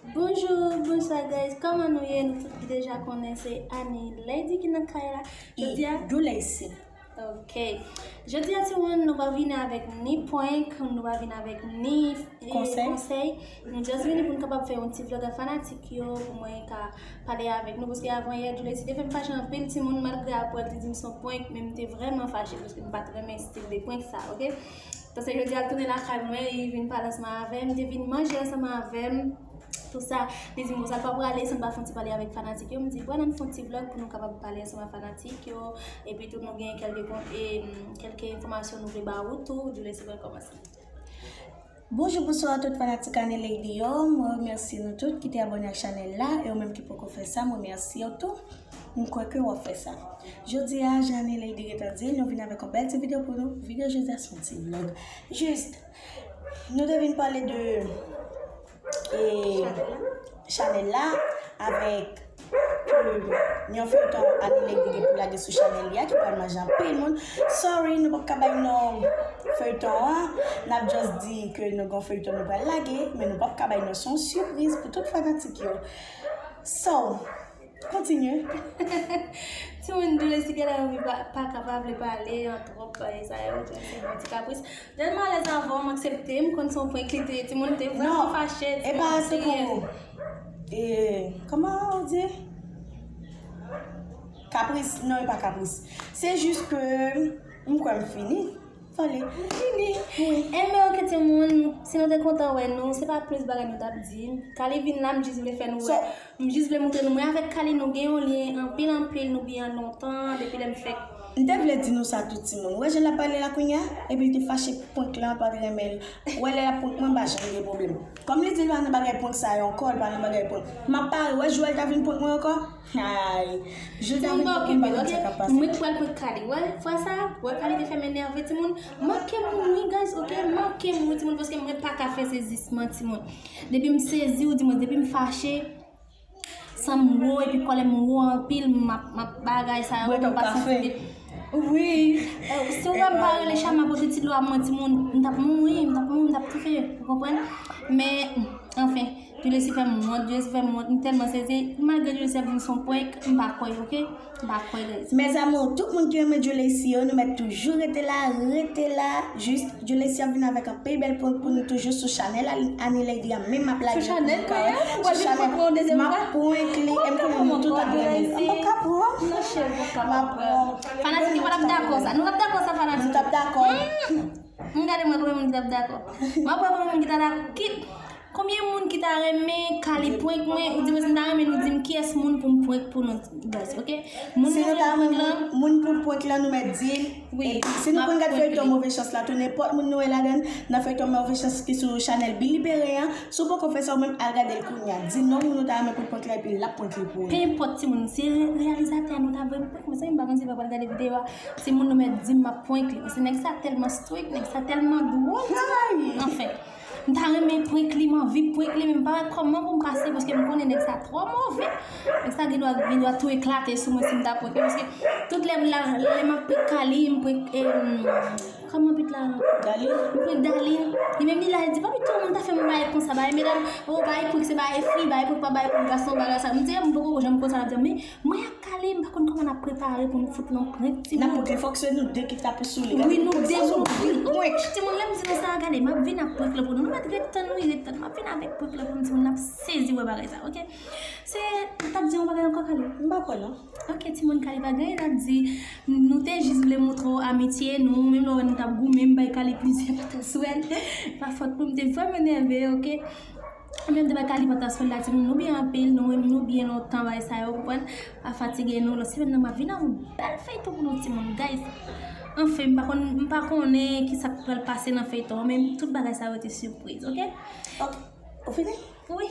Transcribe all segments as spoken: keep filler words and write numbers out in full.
Bonjou, bonswa guys, kòman nou ye? Nou tout ki deja konnen se Annie Lady ki nan kay la. Jodi a, Doulesi. Ok. Jodi a, timoun, nou pa vini avèk ni prank, nou pa vini avèk ni eh, Konsèy. Konsèy. Nou just vini pou nou kapab fè yon ti vlog ak fanatik yo, pou mwen ka pale avèk nou, paske avan yè, Doulesi te fè m fache anpil, timoun, malgre apre l te di m se yon prank, men m te vrèman fache, paske m pa t renmen stil de prank sa, ok? Paske jodi a, l tounen lakay mwen, li vin pale ansanm avè m, li te vin manje ansanm avè m. Tou sa, li di m, "Konsa l pa prale san l pa fè yon ti pale avèk fanatik yo." M di, "Bon, ann fè yon ti vlog pou nou kapab pale ansanm ak fanatik yo. Epi tou, nou gen kèlke, kon- e, mm, kèlke enfòmasyon nou vle ba ou tou." Doulesi, mwen kòmanse. Bonjou, bonswa tout fanatik Annie Lady yo. Mwen remèsye nou tout ki te abòne ak chanèl la. E ou menm ki poko fè sa, mwen remèsye w tou. M kwè ke w ap fè sa. Jodi a, jan Annie Lady gentan di, nou vin avèk yon bèl ti videyo pou nou. Videyo jodi a se yon ti vlog. Jis, nou te vin pale de e, chanèl la avèk e, yon feyton Annie Lady gen pou lage sou chanèl li a ki pral manje anpil moun. Sorry, nou p ap ka bay non feyton an. N ap just di ke nou gen yon feyton nou pral lage, men nou p ap ka bay non, se yon sipriz pou tout fanatik yo. So, kontinye. Timoun, Doulesi genlè anvi pa, pa ka pa vle pale an twòp bagay sa yo, se yon ti kapris. Tèlman alèz avè w, m aksepte, m konn se yon prank li te ye, timoun, te vrèman Non, fache, e pa tankou e, kòman w di? Kapris, non, e pa kapris. Se jis ke m kwè m fini. Fale. Fini. Wi. Enben, ok, timoun, si nou te kontan wè nou, se pa plis bagay nou t ap di. Kali vin la, m jis vle fè nou wè. M jis vle montre nou, mwen avèk Kali, nou gen yon lyen anpil, anpil, nou byen lontan, depi lè m fèk. M te vle di nou sa tout timoun. Wè jan l ap pale la kounye a, epi l te fache prank lan, pa t renmen l. Wè lè l ap prank mwen, m pa janm gen pwoblèm. Kòm li di l pa nan bagay prank sa yo ankò, l pa nan bagay prank. M ap pare, wè jou a l ta vin prank mwen ankò. Ay, jou l ta vin prank mwen, m pa konn sa k ap pase. Mwen pral prank Kali. Wè, fwa sa, wè Kali te fè m enève, timoun. M ap ke mouri, guys, ok? M ap ke mouri, timoun, paske mwen pa ka fè sezisman, timoun. Depi m sezi, ou di mwen, depi m fache, san m wo, epi kòlè m wo anpil, m ap, m ap bagay sa yo, m ap pase anpil. Wi. Eh, si w wè m pa rele Chama pote ti dlo a mwen, timoun, m t ap mouri, m t ap mouri, m t ap toufe, ou konprann? Men, anfen, Doulesi fè m wont, Doulesi fè m wont, m tèlman sezi, malgre Doulesi ap di m se yon prank, m pa kwè, ok? M pa kwè, guys. Mes amours, tout moun ki renmen Doulesi yo, nou mèt toujou rete la, rete la, jis Doulesi ap vin avèk anpil bèl prank pou nou toujou sou chanèl Annie Lady a, menm m ap lage Sou chanèl mwen an? Ou pral vin prank mwen yon dezyèm fwa? M ap prank li, e m konnen nou tout ap renmen l. M p ap ka pran. Non, cheri, ou p ap ka pran. Fanatik yo pa t ap dakò sa. Nou t ap dakò sa, fanatik. Nou t ap dakò. M gade mwen konbyen moun ki t ap dakò. M ap wè konbyen moun ki ta dakò. Ki, konbyen moun ki ta renmen Kali prank mwen? Ou di mwen si m ta renmen nou di m kiyès moun pou m prank pou nou, guys, ok? Moun Si nou ta renmen moun, moun pou prank lan, nou mèt di l. Wi, Epi, si nou konn gad feyton Move Chans la tou, nenpòt moun nou wè ladan, nan feyton Move Chans ki sou chanèl Billy Perrin an, si w poko fè sa ou menm, al gade l kounye a. Di non moun ou ta renmen pou prank la, epi l ap prank li pou ou. Pe enpòt timoun, se re- reyalizatè a nou ta vle prank, mezanmi, m pa konn si l pa pral gade videyo a. Se moun nou mèt di m m ap prank li, paske nèg sa tèlman strict, nèg sa tèlman dwòl. Anfen, m ta renmen prank li, m anvi prank li, men m pa wè kòman pou m pase, paske m konnen nèg sa twò move. Nèg sa gen dwa, gen dwa tou eklate sou mwen si m ta prank li, paske tout lè m la, lè m ap prank Kali, m prank, em, kòman pit la? Darline. M prank Darline. Li menm li la, li di, "Pa pito, moun ta fè m bagay konsa, bagay medam, oh, bagay prank, se bagay fi, bagay prank pa bagay prank gason, bagay sa." M di, "M poko janm konsa," l ap di, men mwen ak Kali, m pa konn kòman n ap prepare pou nou fout nan prank, timoun. N ap prank li, fòk se nou de ki tape sou li. Wi, nou de, Sa se nou prank. Timoun, lè m di nou sa, gade, m ap vin ap prank la pou nou. Nou mèt ret tann, wi, ret tann. M ap vin avèk prank la pou nou, timoun, n ap sezi wè bagay sa, ok? Se, m t ap di yon bagay ankò, Kali. M pa kwè non. Ok, timoun, Kali pa gen anyen l ap di. Nou te jis vle montre w amitye nou, menm lè w wè nou t ap goumen, m bay Kali plizyè pataswèl. Pa fòt mwen, m te vrèman nève, ok? Menm te bay Kali pataswèl la, timoun, nou byen anpil, nou, nou byen lontan, bagay sa yo, ou konprann? Pa fatige nou, lòt semèn nan, m ap vin ak yon bèl feyton pou nou, timoun, guys. Anfen, m pa konn, m pa konnen ki sa k pral pase nan feyton an, men tout bagay sa yo te sipriz, ok? Ok. Ou fini? Wi.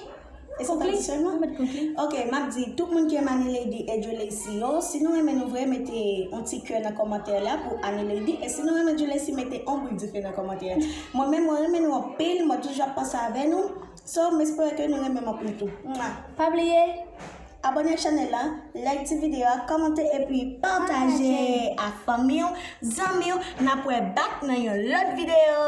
E sa w t ap di sèlman? Ou mèt konkli. Ok, m ap di, tout moun ki renmen Annie Lady e Joe Lacy yo, si nou renmen nou vre, mete yon ti kè nan kòmantè la pou Annie Lady. E si nou renmen Joe Lacy, mete yon boul dife nan kòmantè a. Mwen menm, mwen renmen nou anpil, mwen toujou ap panse avè nou. So, m espere ke nou renmen m anpil tou. Mwa. Pa bliye. Abòne ak chanèl la, like ti videyo a, kòmante epi pataje ak fanmi w, zanmi w. N ap wè back nan yon lòt videyo.